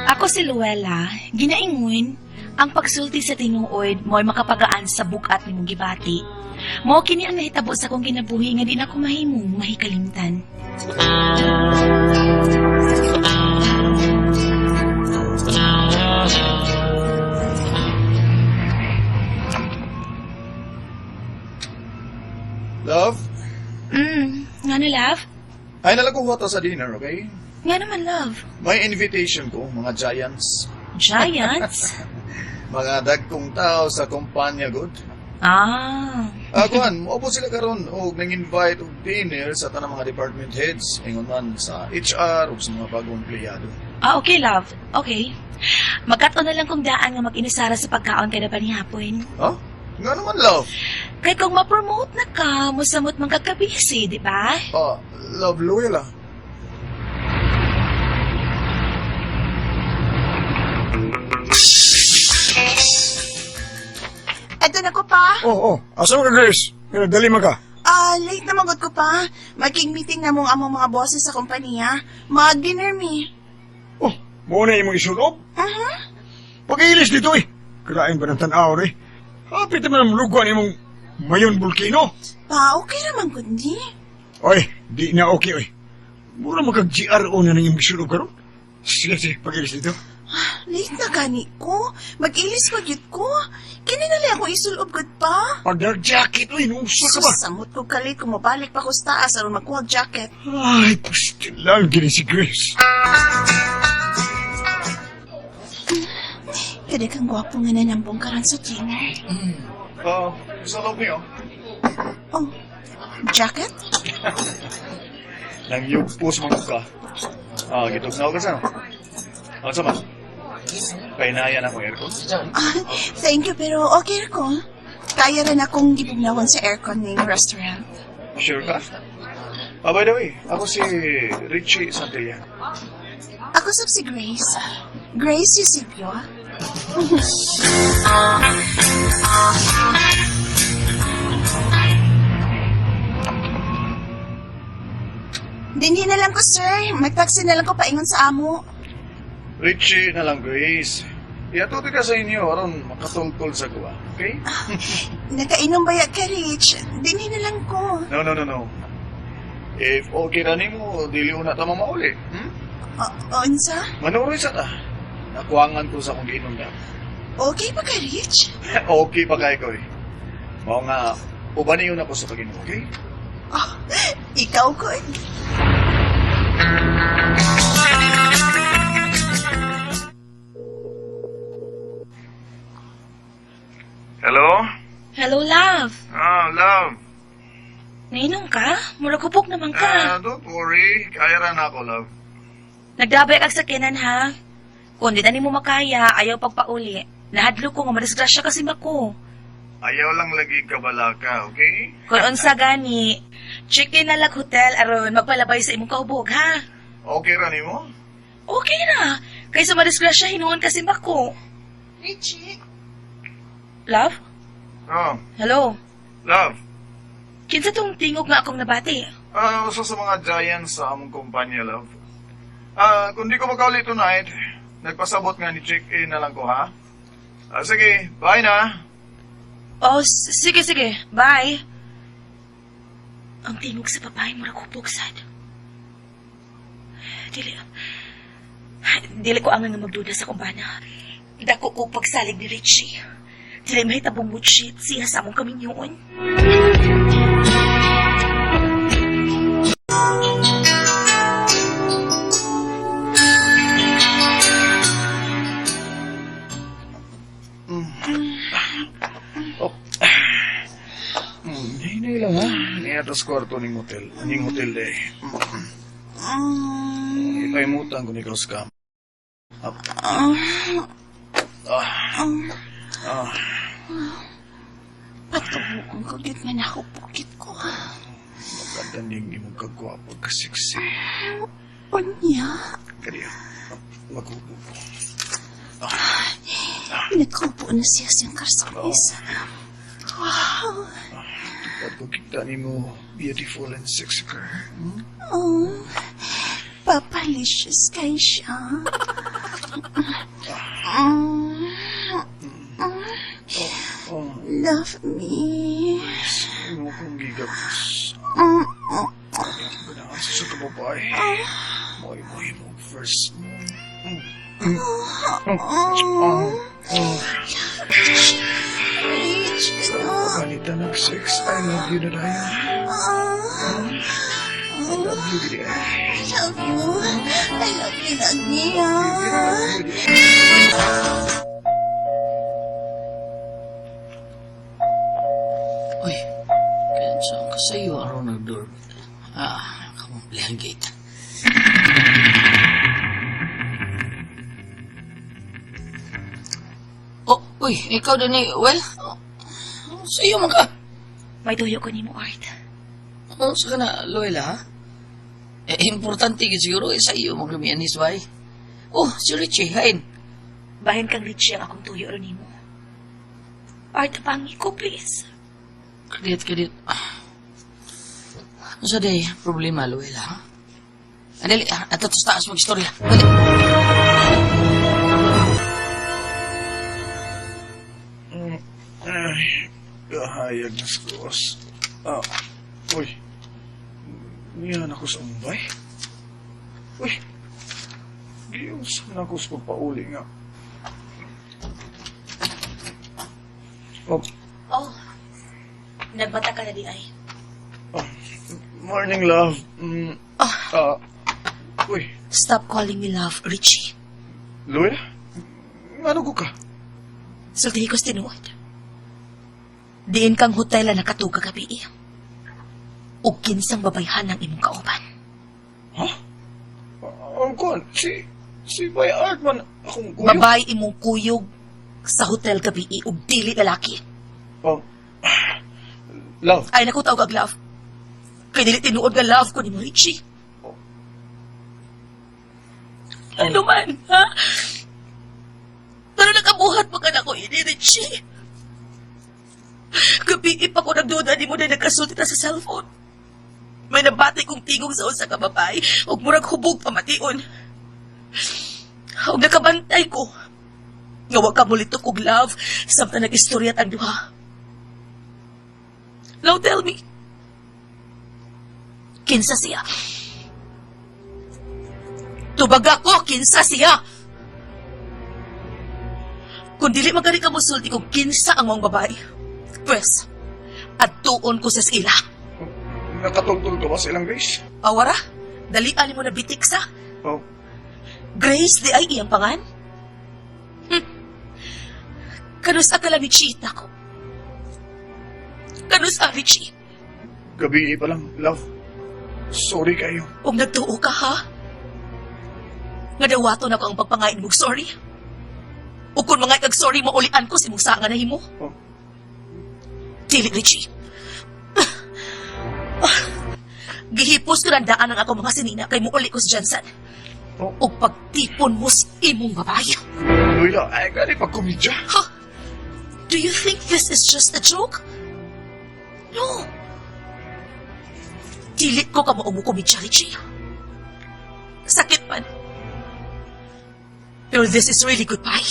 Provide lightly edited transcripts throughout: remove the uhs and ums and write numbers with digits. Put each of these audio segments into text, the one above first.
Ako si Luella, ginaingon, ang pagsulti sa tinuod mo'y makapagaan sa bugat nimong gibati. Mao kini ang nahitabo sa akong kinabuhi nga di na ko mahimong mahikalimtan. Love? Nga na, love? Ay nalaguha ta sa dinner, okay? Nga naman, love. May invitation ko, mga giants. Giants? Mga dagkong tao sa kumpanya, good. Ah. Kuan, moabot sila karon og nang-invite og dinner sa tanang mga department heads, ingon man sa HR ug sa mga bagong empleyado. Ah, okay, love. Okay. Magkat-on na lang kung daan nga mag-inisara sa pagkaon kada panihapon. Ha? Nga naman, love. Kay kung ma-promote na ka, musamot man kagkabisi, di ba? Ah, love, Luella. Eto na ko pa. Oh. Asa mo ka, Grace? Pero dali man ka. Ah, late na magod ko pa. Maging meeting na mong among mga bosses sa kompanya. Mag-dinner mi. Oh, mo na imong isulob. Aha. Pag-ilis dito eh. Kalain ba ng tanaw eh? Hapit naman ang luguan imong mayon volcano. Pa, okay naman kundi. Oy, di na okay oy. Mura makag-GRO na nang imong isulob karon. Sige, sige, pag-ilis dito. Late na gani ko. Mag-ilis magyud ko. Kini na lang ako isulob gud pa. Pag nag-jacket oy, nusa ka ba? Susamot ko kalit kung mabalik pa ko sa taas aron magkuha og jacket. Ay, pastilan gini si Grace. Kada kang gwapo nga nanambong karon sa dinner. Ah, sa loob niyo. Oh, jacket? Nang yugpos mga ka. Ah, gitugnaw ka sa no? Ano sa man? Painayan ako aircon. Ah, thank you, pero okay ko. Kaya rin akong gibugnawan sa aircon ng restaurant. Sure ka? Ah, by the way, ako si Richie Santillan. Ako sab si Grace. Grace Eusebio. Dinhi na lang ko, sir. Magtaxi na lang ko paingon sa amo. Richie na lang, Grace. Iatuti ka sa inyo aron makatultol sa gawa, okay? Nakainom ba ya ka, Rich? Dinhi na lang ko. No, no, no, no. If okay na nimo, dili una ta mamauli. Hmm? O, unsa? Manuroy sa ta. Nakuangan ko sa akong giinom na. Okay ba ka, Rich? Okay pa kay ko eh. Mao nga, uban niyo na ko sa pag-inom, okay? Oh, ikaw ko. Hello? Hello, love. Ah, love. Nainom ka? Mura kupok naman ka. Ah, don't worry. Kaya ra na ako, love. Nagdabay kag sakyanan, ha? Kung di na nimo makaya, ayaw pagpauli. Nahadlo ko nga madisgrasya kasi mako. Ayaw lang lagi kabalaka, okay? Kung unsa gani, check-in na lag hotel aron magpalabay sa imong kahubog, ha? Okay ra nimo? Okay ra. Kaysa madisgrasya hinuon kasi mako. Richie? Love? Oh, Hello? love. Kinsa tong tingog nga akong nabati? Ah, usa sa mga giants sa among kumpanya, love. Ah, kung di ko makauli tonight, nagpasabot nga ni check-in na lang ko, ha? Ah, sige, bye na. Oh, sige, sige. Bye. Ang tingog sa babae mura kupog sad. Dili. Dili ko ang nga magduda sa kumbana. Dako ko pagsalig ni Richie. Dili mahitabong mutshit siya sa among kaminyoon. Oh. Hinay lang, ha? Niya kwarto ning hotel. Ning hotel, eh. Ipaimutan ko ni ikaw scam. Up. Ah. Ah. Patubuon ko, gyud nga nakupukit ko. Maganda ning imong kagwapo kasiksi. Unya, Kaya, magubo ko. nagkupo na siya siyang karsonis. Wow. At kung kita nimo beautiful and sexy girl. Oh, papalicious kay siya. first. Oh. Rich, ano? Palitan ng sex. I love you na tayo. Ah. I love you, gidi. I love you. I love you, lagi, ah. Uy, kaya saan ka sa'yo araw nag-door? Ah, kamumplihan gate. Oh, uy, ikaw din eh. Well, oh, sa iyo man ka. May tuyo ko nimo, Art. Oh, sa ka na, Luella, ha? Eh, importante gid siguro eh, sa iyo man kami anis, bay. Oh, si Richie, hain. Bahin kang Richie ang akong tuyo ron nimo. Art, tabangi ko, please. Kadiyot, kadiyot. Ah. Ano sa day problema, Luella, ha? Andali, ah, ato sa taas mag-istorya. Dali. Ay, kahayag na sa kuwas. Ah, uy. Niyan ako sa umbay. Uy, giusan ako sa pagpauli nga. Oh, Oh, nagbata ka na di ay. oh, morning, love. Ah, uy, Stop calling me love, Richie. Luya? Ano ko ka? Sultihi ko sa tinuod. Diin kang hotel na nakatuga gabi. O kinsang babayhan ang imong kauban. Ha? Ang kuan, si Bay Art man akong kuyog. Babay imong kuyog sa hotel gabi ug dili lalaki. Oh, love, Ay naku tawag ang love. Kay dili tinuod nga love ko nimo, Richie. Ano man, ha? Pero nakabuhat mo ka na ko ini, Richie. Gabi pa ko nagduda ni mo na nagkasulti ta sa cellphone. May nabati kong tigong sa usa ka babae ug murag hubog pamation. Ug nakabantay ko. Nga wa ka mulitok og love samtang nag-istorya tang duha. Now tell me. Kinsa siya? Tubag ako, kinsa siya? Kung dili magani ka musulti kung kinsa ang mong babae, pwes, at tuon ko sa ila. Nakatultol ka ba sa ilang Grace? Awara, dalian mo na bitik sa. Oh, Grace di ay iyang pangan? Kanus akala ni Chita ko. Kanus a Richie. Gabi pa lang, love. Sorry kayo. Huwag nagtuo ka, ha? Nga dawaton ako ang pagpangain mong sorry. O kung mga kag sorry mo, ulian ko si mong sanga na himo. Oh. Dili, Richie. Gihipos ko ng daan ang ako mga sinina kay muuli ko sa Jensen. Oh. O pagtipon mo sa imong babae. Luila, ay gani pagkomedya. Huh? Do you think this is just a joke? No. Dili ko ka maumukomedya, Richie. Sakit man. Pero this is really goodbye.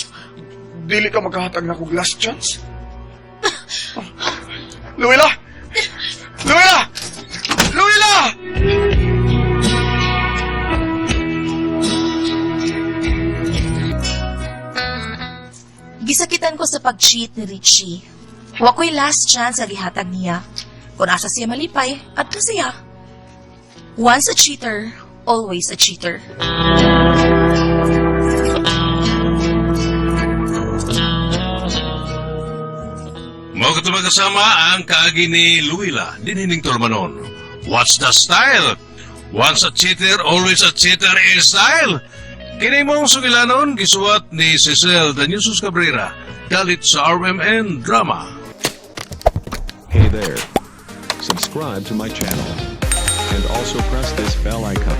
Dili ka magkahatag na kog last chance. Luila! Luila! Luila! Gisakitan ko sa pag-cheat ni Richie. Wa ko'y last chance sa gihatag niya. Kung asa siya malipay, at siya. Once a cheater, always a cheater. Mao kato magkasama ang kaagi ni Luila dinhining Tormanon. What's the style? Once a cheater, always a cheater is style. Kini mong sugilanon gisuwat ni Cecil Daniusus Cabrera dalit sa RMN Drama. Hey there. Subscribe to my channel. And also press this bell icon.